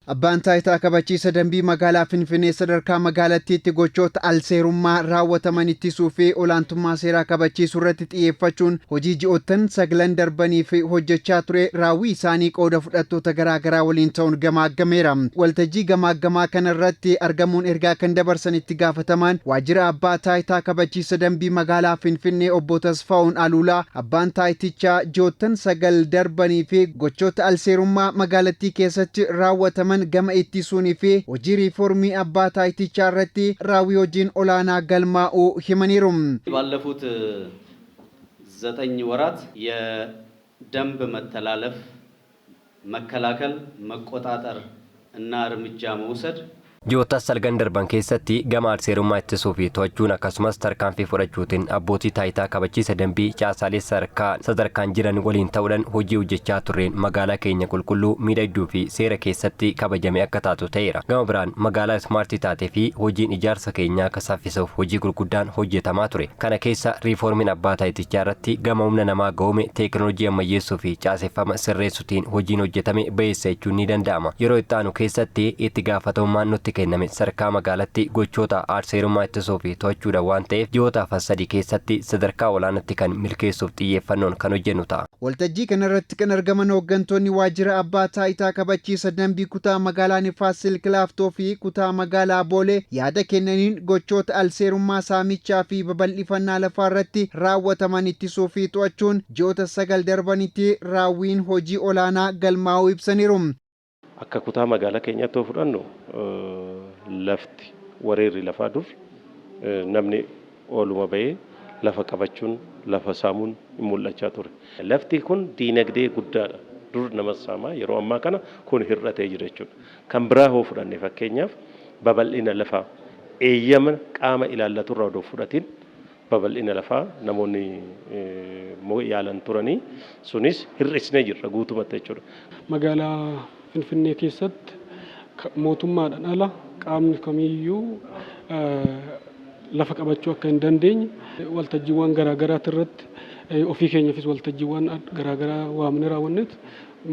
Abbaan taayitaa kabachiisa dambii magaalaa Finfinnee sadarkaa magaalattiitti gochoota alseerummaa raawwataman ittisuu fi olaantummaa seeraa kabachiisuu irratti xiyyeeffachuun hojii ji'oottan saglan darbaniif hojjechaa ture raawwii isaanii qooda fudhattoota garaagaraa waliin ta'uun gamaaggameera. Waltajjii gamaaggamaa kana irratti argamuun ergaa kan dabarsan itti gaafatamaan waajjira abbaa taayitaa kabachiisa dambii magaalaa Finfinnee obbo Tasfaa'uun Aluulaa, abbaan taayitichaa ji'oottan 9 darbanii fi gochoota alseerummaa magaalattii keessatti raawwataman gama ittisuunii fi hojii riifoormii abbaa taayitichaa irratti raawwii hojiin olaanaa galmaa'uu himaniiru. ባለፉት 9 ወራት የደንብ መተላለፍ መከላከል፣ መቆጣጠር እና እርምጃ መውሰድ Ji'oota salgan darban keessatti gama alseerummaa ittisuu fi to'achuun akkasumas tarkaanfii fudhachuutiin abbootii taayitaa kabachiisa dambii caasaalee sadarkaa sadarkaan jiran waliin ta'uudhaan hojii hojjechaa turreen magaalaa keenya qulqulluu, miidhagduu fi seera keessatti kabajame akka taatu ta'eera. Gama biraan magaalaa ismaartii taatee fi hojiin ijaarsa keenyaa akka saffisuuf hojii gurguddaan hojjetamaa ture. Kana keessa riiformiin abbaa taayitichaa irratti gama humna namaa ga'oome, teekinooloojii ammayyeessuu fi caaseffama sirreessuutiin hojiin hojjetame ba'eessa jechuun ni danda'ama. Yeroo itti aanu keessatti itti gaafatamummaan nutti kenname sadarkaa magaalatti gochoota alseerummaa ittisuu fi to'achuudha waan ta'eef, ji'oota afan 3 keessatti sadarkaa olaanaatti kan milkeessuuf xiyyeeffannoon kan hojjennu ta'a. Waltajjii kanarratti kan argaman hooggantoonni waajjira abbaa taayitaa kabachiisa dambii kutaa magaalaa Nifaas Silk Laaftoo fi kutaa magaalaa Boolee yaada kennaniin, gochoota alseerummaa saamichaa fi babal'ifannaa lafaa irratti raawwataman ittisuu fi to'achuun ji'oota 9 darbanitti raawwiin hojii olaanaa galmaa'uu ibsaniiru. Akka kutaa magaalaa keenyaatti yoo fudhannu, lafti wareerri lafaa dur namni ooluma bahee lafa qabachuun, lafa saamuun hin mul'achaa ture. Lafti kun diinagdee guddaadha. Dur nama saamaa, yeroo ammaa kana kun hir'atee jira jechuudha. Kan biraa hoo fudhanne, fakkeenyaaf babal'ina lafaa eeyyama qaama ilaallaturraa odoo fudhatiin babal'ina lafaa namoonni yaalan turanii, sunis hir'isnee jirra guutumatti jechuudha. Magaalaa Finfinnee keessatti mootummaadhaan ala qaamni kamiyyuu lafa qabachuu akka hin dandeenye waltajjiiwwan garaagaraati irratti, ofii keenyaafis waltajjiiwwan garaagaraa waamnee raawwanneet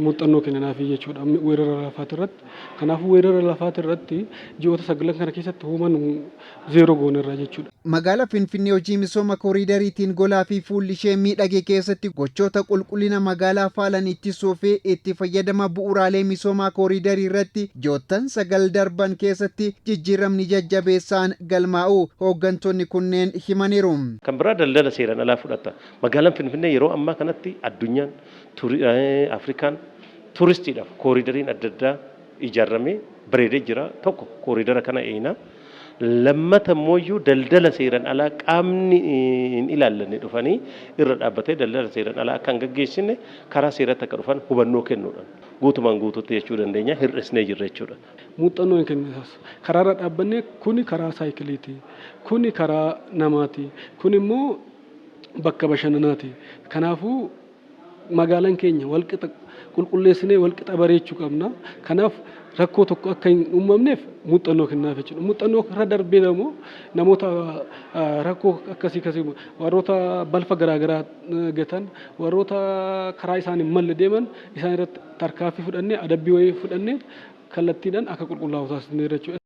muuxannoo kennanaafii jechuudha weerara lafaati irratti. Kanaafuu weerara lafaati irratti ji'oota sagalan kana keessatti human zeeroo goonerra jechuudha. Magaalaa Finfinnee hojii misooma kooriidariitiin golaa fi fuulli ishee miidhage keessatti gochoota qulqullina magaalaa faalan ittisuu fi itti fayyadama bu'uuraalee misoomaa kooriidarii irratti ji'oottan 9 darban keessatti jijjiiramni jajjabeessaan galmaa'u hooggantoonni kunneen himaniiru. Kan biraa daldala seeraan alaa fudhata. Magaalaan Finfinnee yeroo ammaa kanatti addunyaan, Afrikaan tuuristiidhaaf kooriidariin adda addaa ijaaramee bareedee jira. Tokko kooriidara kana eeyina. Lammata immoo daldala seeraan alaa qaamni hin ilaallanne dhufanii irra dhaabbatee daldala seeraan alaa akka hin gaggeessine karaa seeratti akka dhufan hubannoo kennuudhaan guutumaan guutuutti jechuu dandeenya hir'isnee jirra jechuudha. Muuxannoo hin kennisaas. Karaarra dhaabbannee, kuni karaa saayikiliiti, kuni karaa namaati, kun immoo bakka bashannanaati. Kanaafuu magaalaan keenya walqixa qulqulleessinee walqixa bareechuu qabna. Kanaaf rakkoo tokko akka hin uumamneef muuxannoo kennaaf jechuudha. Muuxannoo irra darbee immoo namoota rakkoo akkasii akkasii, warroota balfa garaagaraa gatan, warroota karaa isaan hin malle deeman, isaan irratti tarkaanfii fudhannee, adabbii wayii fudhannee kallattiidhaan akka qulqullaa'u taasisneera jechuudha.